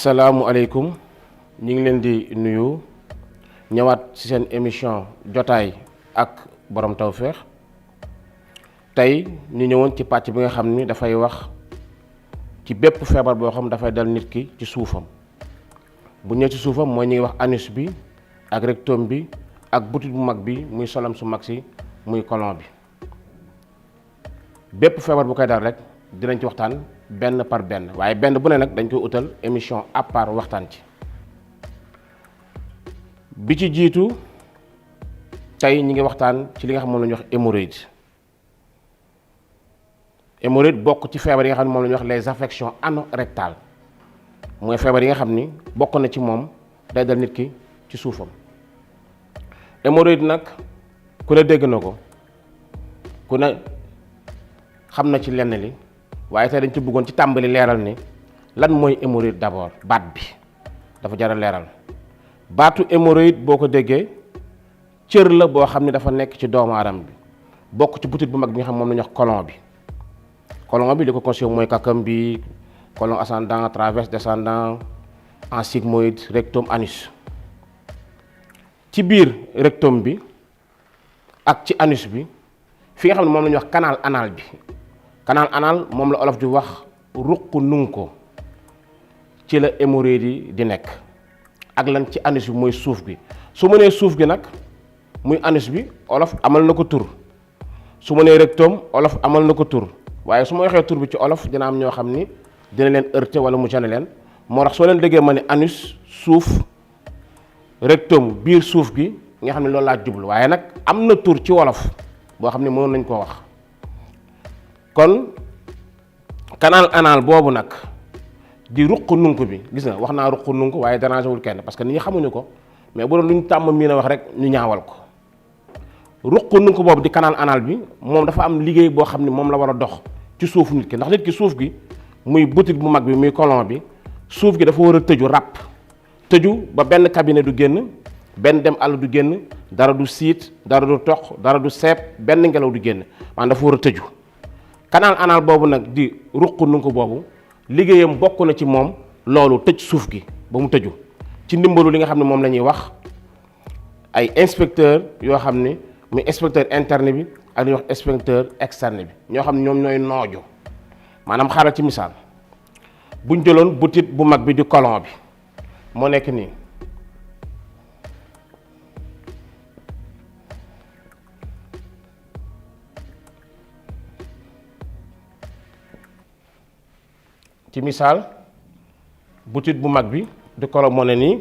salaamualeykum ñu ngi leen di nuyu ñëwaat ci seen émission jotaay ak borom tawféex tey ñu ñëwoon ci pàcc bi nga xam ni dafay wax ci bépp feebar boo xam dafay dal nit ki ci suufam bu ñëwee ci suufam mooy ñuy wax anus bi ak rectum bi ak butit bu mag bi muy solam su mag si muy colon bi bépp feebar bu koy dal rek dinañ ci waxtaan benn par benn waaye benn bu ne nag dañ koy utal émission à part waxtaan ci bi ci jiitu tey ñi ngi waxtaan ci li nga xam moom la ñuy wax hémorroïde hémorroïde bokk ci feebar yi nga xam ne moom la ñuy wax les affections anorectales mooy feebar yi nga xam ni bokk na ci moom day dal nit ki ci suufam hémorroïde nag ku ne dégg na ko ku ne xam na ci lenn li waaye tey dañ ci bëggoon ci tàmbali leeral ni lan mooy hémorroïde d'abord baat bi dafa jar a leeral baatu hémorroïde boo ko déggee cër la boo xam ne dafa nekk ci doomu aadama bi bokk ci butit bu mag bi nga xam moom la ñuy wax colon bi colon bi li ko constitué mooy cacum bi colon ascendant transverse descendant en sigmoïde rectum anus ci biir rectum bi ak ci anus bi fi nga xam ne moom la ñuy wax canal anal bi canal anal moom la olof di wax ruq nunko ci la hémorroïde yi di nekk ak lan ci anus bi mooy suuf gi su ma nee suuf gi nag muy anus bi olof amal na ko tur su ma nee rectum olof amal na ko tur waaye su ma waxee tur bi ci olof dina am ñoo xam ni dina leen heurté wala mu gêné leen moo tax soo leen déggee ma ne anus suuf rectum biir suuf gi nga xam ne loolu laa jublu waaye nag am na tur ci wolof boo xam ne mënoon nañ koo wax kon canal anal boobu nag di ruq nunk bi gis nga wax naa ruq nunk waaye dérangé wul kenn parce que nit ñi xamuñu ko mais bu doon lu ñu tàmm mii na wax rek ñu ñaawal ko ruq nunk boobu di canal anal bi moom dafa am liggéey boo xam ne moom la war a dox ci suufu nit ki ndax nit ki suuf gi muy butit bu mag bi muy colon bi suuf gi dafa war a tëju ràpp tëju ba benn cabinet du génn benn dem àll du génn dara du siit dara du toq dara du seep benn ngelaw du génn maanaam dafa war a tëju canal anal boobu nag di ruq nunk boobu liggéeyam bokk na ci moom loolu tëj suuf gi ba mu tëju ci ndimbalu li nga xam ne moom la ñuy wax ay inspecteur yoo xam ne muy inspecteur interne bi ak li ñuy wax inspecteur externe bi ñoo xam ne ñoom ñooy nooju maanaam xaaral ci misaal buñ jëloon butit bu mag bi di colon bi moo nekk nii ci misaal butit bu mag bi di colon moo ne nii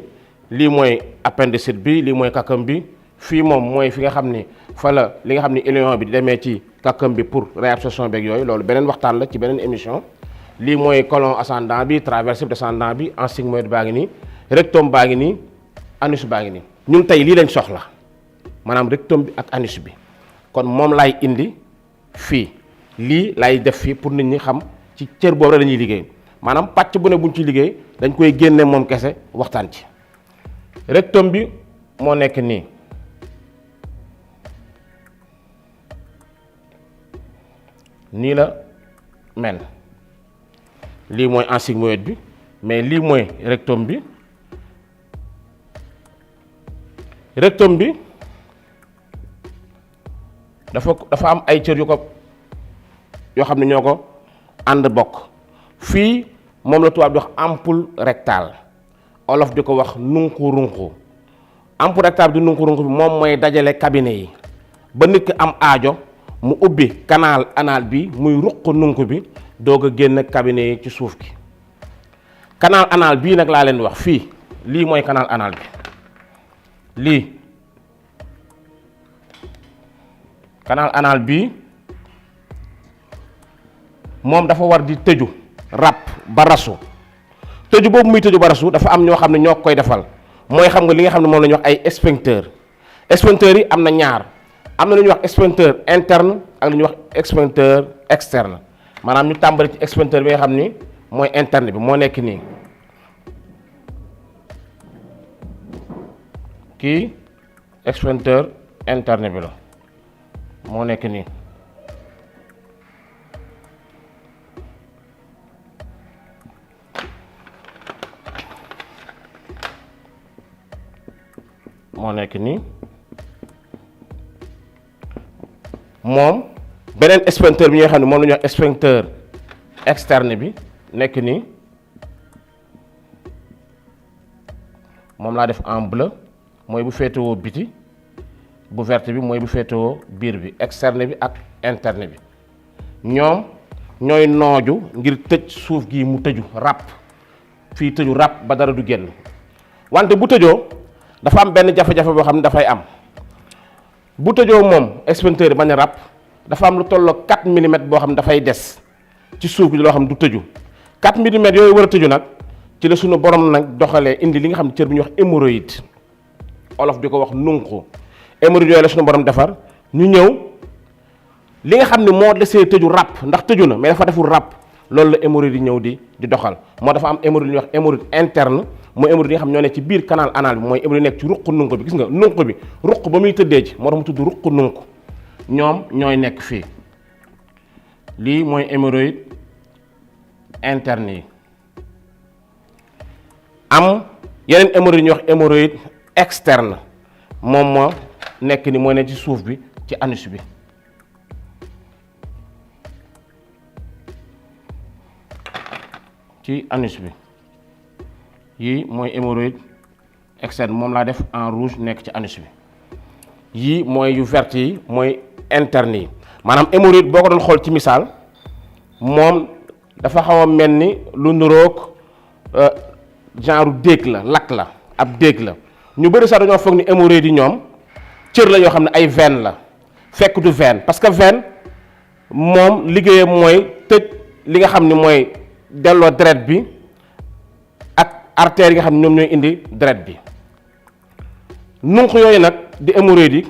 lii mooy appendicite bi lii mooy cacum bi fii moom mooy fi nga xam ni fa la li nga xam ni iléon bi di demee ci cacum bi pour réabsorption beeg yooyu loolu beneen waxtaan la ci beneen émission lii mooy colon ascendant bi transverse descendant bi en sigmoïde baa ngi nii rectum baa ngi nii anus baa ngi nii ñun tey lii lañ soxla maanaam rectum bi ak anus bi kon moom laay indi fii lii laay def fii pour nit ñi xam ci cër boobu la ñuy liggéey maanaam pàcc bu ne buñ ci liggéey dañ koy génne moom kese waxtaan ci rectum bi moo nekk nii nii la mel lii mooy en sigmoïde bi mais lii mooy rectum bi rectum bi dafa am ay cër yoo xam ne ñoo ko ànd bokk fii moom la tubaab di wax ampoule rectale olof di ko wax nunku runku ampoule rectale di nunku runku bi moom mooy dajale cabinet yi ba nit ki am aajo mu ubbi canal anal bi muy ruq nunk bi doog a génn cabinet yi ci suuf gi canal anal bii nag laa leen wax fii lii mooy canal anal bi lii canal anal bii moom dafa war di tëju ràpp ba rasu tëju boobu muy tëju ba rasu dafa am ñoo xam ne ñoo koy defal mooy xam nga li nga xam ne moom la ñuy wax ay sphincter sphincter yi am na ñaar am na lu ñuy wax sphincter interne ak lu ñuy wax sphincter externe maanaam ñu tàmbali ci sphincter bi nga xam ni mooy interne bi moo nekk nii kii sphincter interne bi la moo nekk nii moo nekk nii moom beneen sphincter bi ñi nga xam ne moom la ñuy wax sphincter externe bi nekk nii moom laa def en bleu mooy bu féetewoo biti, bu verte bi mooy bu féetewoo biir bi, externe bi ak interne bi. ñoom ñooy nooju ngir tëj suuf gi mu tëju ràpp fii tëju ràpp ba dara du génn. wante bu tëjoo dafa am benn jafe-jafe boo xam ne dafay am bu tëjoo moom sphincter bañ a ràpp dafa am lu tolloo 4 millimètres boo xam ne dafay des ci suuf gi loo xam ne du tëju 4 millimètres yooyu war a tëju nag ci la suñu borom nag doxalee indi li nga xam ne cër bi ñuy wax hémorroïde, olof di ko wax nunqu. hémorroïde yooyu la suñu borom defar ñu ñëw li nga xam ne moo desee tëju ràpp ndax tëju na mais dafa deful ràpp loolu la hémorroïde yi ñëw di doxal. moo dafa am hémorroïde ñuy wax hémorroïde interne mooy hémorroïde yi nga xam ñoo ne ci biir canal anal bi, mooy hémorroïde nekk ci ruq nunq bi. gis nga nunq bi ruq ba muy tëddee ci moo tax mu tudd ruq nunq, ñoom ñooy nekk fii. lii mooy hémorroïde interne yi. am yeneen hémorroïde ñuy wax hémorroïde externe moom moo nekk ni mooy ne ci suuf bi ci anus bi. ci anus bi yii mooy hémorroïde externe moom laa def en rouge nekk ci anus bi. yii mooy yu vert yi mooy interne yi. maanaam hémorroïde boo ko doon xool ci misaal moom dafa xaw a mel ni lu nuroog genre déeg la, lakk la, ab déeg la. ñu bëri sax dañoo foog ni hémorroïde yi ñoom cër la yoo xam ne ay veine la, fekk du veine. parce que veine moom liggéeyam mooy tëj li nga xam ne mooy delloo deret bi ak artères yi nga xam ne ñoom ñooy indi deret bi. nunq yooyu nag di hémorroïde yi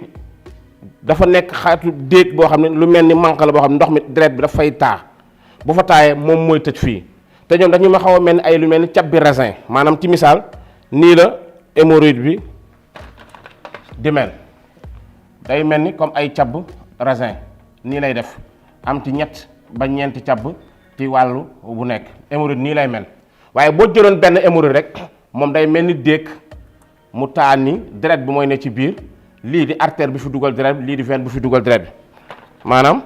dafa nekk xaatu déeg boo xam ne lu mel ni manque la boo xam ne ndox mi deret bi dafay taa, bu fa taayee moom mooy tëj fii. te ñoom dañu ma xaw a mel ni ay lu mel ni cab bi raisin, maanaam ci misaal nii la hémorroïde bi di mel. day mel ni comme ay cab raisin nii lay def, am ci ñett ba ñeenti cab ci wàllu bu nekk. hémorroïde nii lay mel, waaye boo jëloon benn hémorroïde rek moom day mel ni déeg mu taa ni deret bi mooy ne ci biir, lii di artère bi fi dugal deret bi, lii di veine bu fi dugal deret bi. maanaam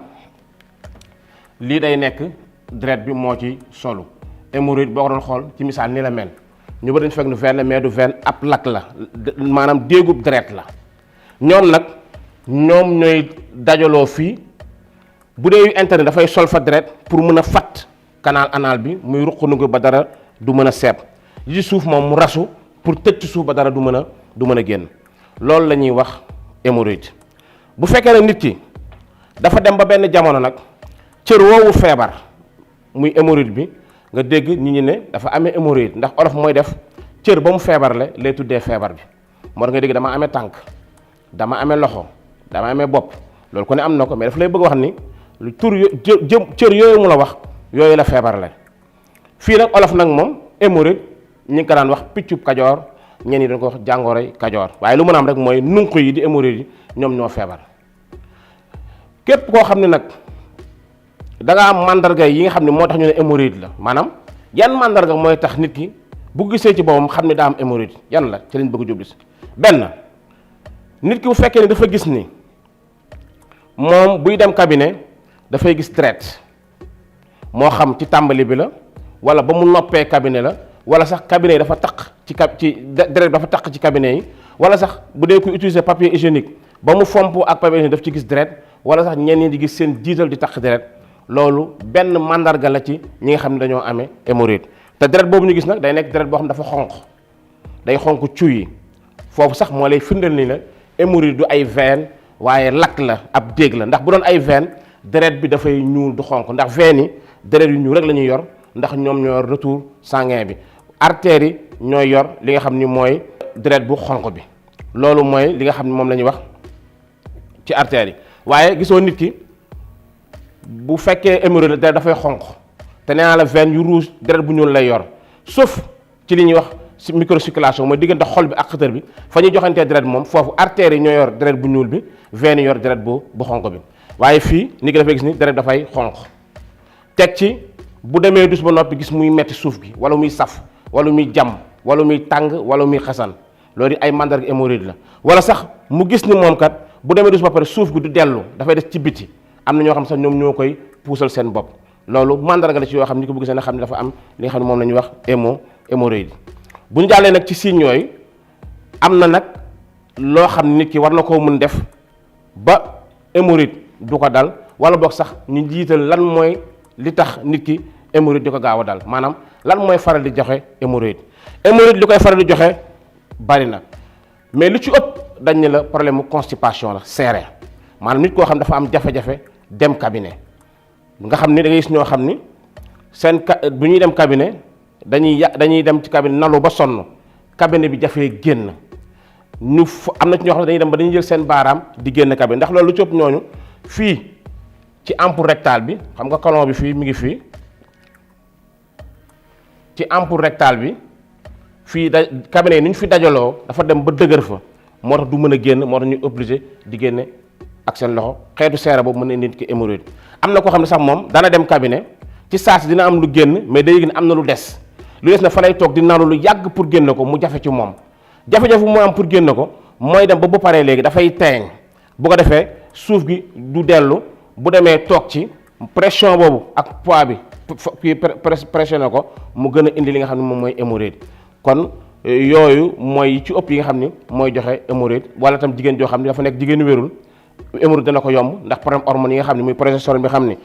lii day nekk deret bi moo ci solu. hémorroïde boo ko doon xool ci misaal ni la mel. ñu bëri dañu fekk nu veine la mais du veine, ab lakk la, maanaam déegub deret la. ñoom nag ñoom ñooy dajaloo fii. bu dee yu interne dafay sol fa deret pour mën a fat canal anal bi muy ruq ba dara du mën a seeb. li ci suuf moom mu rasu pour tëj ci suuf ba dara du mën a génn. loolu la ñuy wax hémorroïde. bu fekkee nag nit ki dafa dem ba benn jamono nag cër woowu feebar muy hémorroïde bi nga dégg nit ñi ne dafa amee hémorroïde, ndax olof mooy def cër ba mu feebarle lay tuddee feebar bi. moo tax nga dégg dama amee tànk, dama amee loxo, dama amee bopp, loolu ko ne am na ko, mais dafa lay bëgg wax ni lu tur cër yooyu mu la wax yooyu la feebarle. fii nag olof nag moom hémorroïde ñi ngi ko daan wax piccub kajoor, ñenn ñi dañ ko wax jàngoroy kajoor, waaye lu mën a am rek mooy nunq yi di hémorroïde yi ñoom ñoo feebar. képp koo xam ne nag da nga am mandarga yi nga xam ne moo tax ñu ne hémorroïde la, maanaam yan mandarga mooy tax nit ki bu gisee ci boppam xam ne daa am hémorroïde, yan la ci lañ bëgg a jublu si. benn, nit ki bu fekkee ne dafa gis ni moom buy dem cabinet dafay gis deret, moo xam ci tàmbali bi la wala ba mu noppee cabinet la, wala sax cabinet yi dafa taq ci deret dafa taq ci cabinet yi, wala sax bu dee kuy utiliser papier hygiénique ba mu fomp ak papier hygiénique daf ci gis deret, wala sax ñenn ñi di gis seen jiital di taq deret. loolu benn mandarga la ci ñi nga xam ne dañoo amee hémorroïde. te deret boobu ñu gis nag day nekk deret boo xam ne dafa xonq, day xonq cuy, foofu sax moo lay firndeel ni la hémorroïde du ay veine waaye lakk la, ab déeg la. ndax bu doon ay veine deret bi dafay ñuul du xonq, ndax veine yi deret yu ñuul rek la ñuy yor, ndax ñoom ñoo yor retour sanguin bi. artères yi ñooy yor li nga xam ni mooy deret bu xonq bi. loolu mooy li nga xam ne moom la ñuy wax ci artères yi. waaye gisoo nit ki bu fekkee hémorroïde deret dafay xonq, te nee naa la veine yu rouge deret bu ñuul lay yor, sauf ci li ñuy wax microcirculation mooy diggante xol bi ak xëtër bi fa ñuy joxantee deret moom foofu artères yi ñoo yor deret bu ñuul bi, veine yi yor deret bu xonq bi. waaye fii nit ki dafay gis ni deret dafay xonq, teg ci bu demee dus ba noppi gis muy metti suuf gi, wala muy saf, wala muy jam, wala muy tàng, wala muy xasan. loolu ay mandarga hémorroïde la. wala sax mu gis ni moom kat bu demee dus ba pare suuf gi du dellu dafay des ci biti, am na ñoo xam sax ñoom ñoo koy puusal seen bopp. loolu mandarga la ci yoo xam ni ko bu gisee ne xam ne dafa am li nga xam ne moom la ñuy wax hémorroïde. bu ñu jàllee nag ci signes yooyu am na nag loo xam ne nit ki war na koo mën def ba hémorroïde du ko dal, wala boog sax ñu jiital lan mooy li tax nit ki hémorroïde di ko gaaw a dal, maanaam lan mooy faral di joxe hémorroïde. hémorroïde li koy faral di joxe bari na, mais lu ci ëpp dañ ne la problème mu constipation la, seere, maanaam nit koo xam dafa am jafe-jafe dem cabinet. nga xam ni da ngay gis ñoo xam ni seen bu ñuy dem cabinet dañuy dem ci cabinet nalu ba sonn, cabinet bi jafee génn ñu am na ci ñoo xam ne dañuy dem ba dañuy jël seen baaraam di génn cabinet, ndax loolu lu ci ëpp ñooñu fii ci ampoule rectale bi, xam nga colon bi fii mi ngi fii ci ampoule rectale bi fii cabinet yi ni ñu fi dajaloo dafa dem ba dëgër fa, moo tax du mën a génn, moo tax ñu obligé di génne ak seen loxo. xeetu seere boobu mën na indi nit ki hémorroïde. am na koo xam ne sax moom dana dem cabinet ci saasi dina am lu génn, mais day yëg ne am na lu des na fa lay toog di naru lu yàgg pour génn ko, mu jafe ci moom. jafe-jafe mu am pour génn ko mooy dem ba bu paree léegi dafay teeŋ, bu ko defee suuf gi du dellu, bu demee toog ci pression boobu ak poids bi kii pressionné ko mu gën a indi li nga xam ne moom mooy hémorroïde. kon yooyu mooy ci ëpp yi nga xam ni mooy joxe hémorroïde. wala tam jigéen joo xam ne dafa nekk jigéenu wérul, hémorroïde dana ko yomb ndax problème hormone yi nga xam ne muy progestérone bi xam ni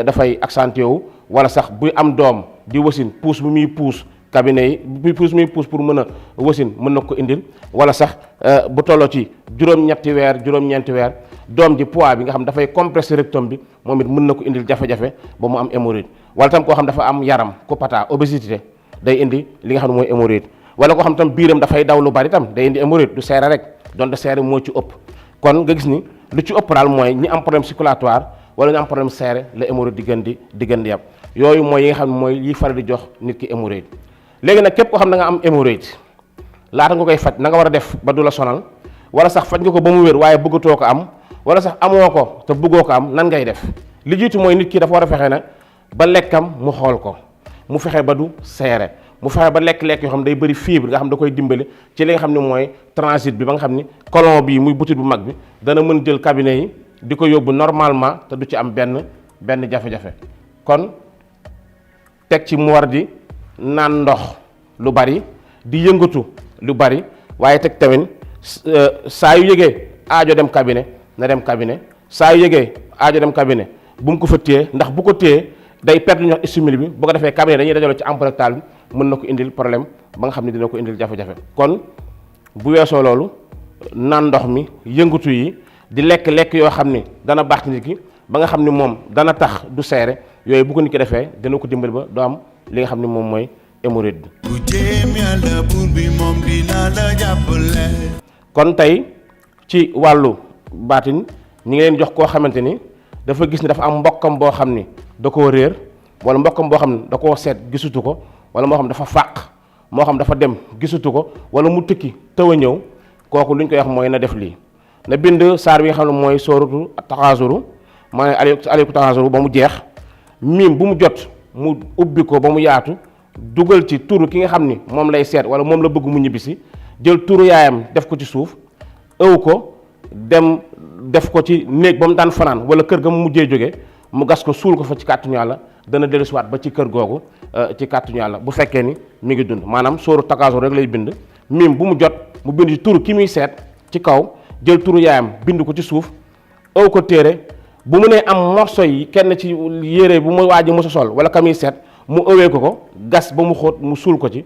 dafay accentué wu, wala sax buy am doom di wasin pousse bu muy pousse cabinet yi buy pousse muy pousse pour mën a wasin mën na ko indil, wala sax bu tolloo ci juróom-ñetti weer juróom-ñeenti weer doom ji poids bi nga xam dafay compressé rectum bi moom it mën na ko indil jafe-jafe ba mu am hémorroïde. wala tam koo xam dafa am yaram copata obésité day indi li nga xam ne mooy hémorroïde. wala koo xam tam biiram dafay daw lu bari tam day indi hémorroïde, du seere rek donte seere moo ci ëpp. kon nga gis ni lu ci ëpp daal mooy ñi am problème circulatoire wala ñu am problème seere la hémorroïde di gën di yàpp. yooyu mooy yi nga xam ne mooy yi faral di jox nit ki hémorroïde. léegi nag képp koo xam da nga am hémorroïde laata nga koy faj na nga war a def ba du la sonal, wala sax faj nga ko ba mu wér waaye bëggatoo ko am, wala sax amoo ko te bëggoo ko am, nan ngay def. li jiitu mooy nit ki dafa war a fexe na ba lekkam mu xool ko, mu fexe ba du seere, mu fexe ba lekk-lekk yoo xam day bëri fibre nga xam da koy dimbali ci li nga xam ne mooy transit bi, ba nga xam ni colon bii muy butit bu mag bi dana mën jël cabinet yi di ko yóbbu normalement te du ci am benn jafe-jafe. kon teg ci mu war di naan ndox lu bari, di yëngatu lu bari, waaye teg tamit saa yu yëgee aajo dem cabinet na dem cabinet, saa yu yëgee aajo dem cabinet bu mu ko fa téye, ndax bu ko téye day perte ñu wax stimule bi, bu ko defee cabinet dañuy dajaloo ci ampoule rectale bi mën na ko indil problème ba nga xam ne dina ko indil jafe-jafe. kon bu weesoo loolu naan ndox mi, yëngatu yi, di lekk yoo xam ni dana baax ci nit ki ba nga xam ni moom dana tax du seere, yooyu bu ko nit ki defee dina ko dimbali ba du am li nga xam ne moom mooy hémorroïde bi. kon tey ci wàllu baatin ñi ngi leen jox koo xamante ni dafa gis ni dafa am mbokkam boo xam ni da koo réer, wala mbokkam boo xam ne da koo seet gisatu ko, wala moo xam dafa fàq, moo xam dafa dem gisatu ko, wala mu tukki tëw a ñëw. kooku lu ñu koy wax mooy na def lii, na bind saar bi nga xam ne mooy sóoratu taxaasuru, maa aleyku taxaasuru ba mu jeex, miim bu mu jot mu ubbi ko ba mu yaatu, dugal ci turu ki nga xam ni moom lay seet wala moom la bëgg mu ñibbisi, jël turu yaayam def ko ci suuf, ëw ko dem def ko ci néeg ba mu daan fanaan wala kër ga mu mujjee jóge, mu gas ko suul ko fa ci kàttuñu yàlla, dana dellusiwaat ba ci kër googu ci kàttuñu yàlla bu fekkee ni mi ngi dund. maanaam sóoru taxaasuru rek lay bind, miim bu mu jot mu bind ci turu ki muy seet ci kaw, jël turu yaayam bind ko ci suuf, ëw ko téere. bu mu nee am morceau yi kenn ci yére bu mu waaj a mos a sol wala ka muy seet, mu ëwee ko gas ba mu xóot mu suul ko ci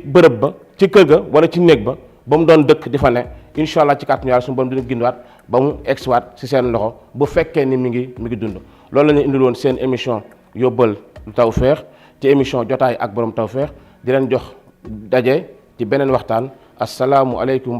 bërëb ba, ci kër ga wala ci néeg ba mu doon dëkk di fa ne. incha allah ci kàttanu yàlla suñu borom dina gindiwaat ba mu egsiwaat ci seen loxo bu fekkee ni mi ngi dund. loolu la ñu indil woon seen émission yóbbal tawfeex ci émission jotaay ak borom tawfeex di leen jox daje ci beneen waxtaan. asalaamualeykum.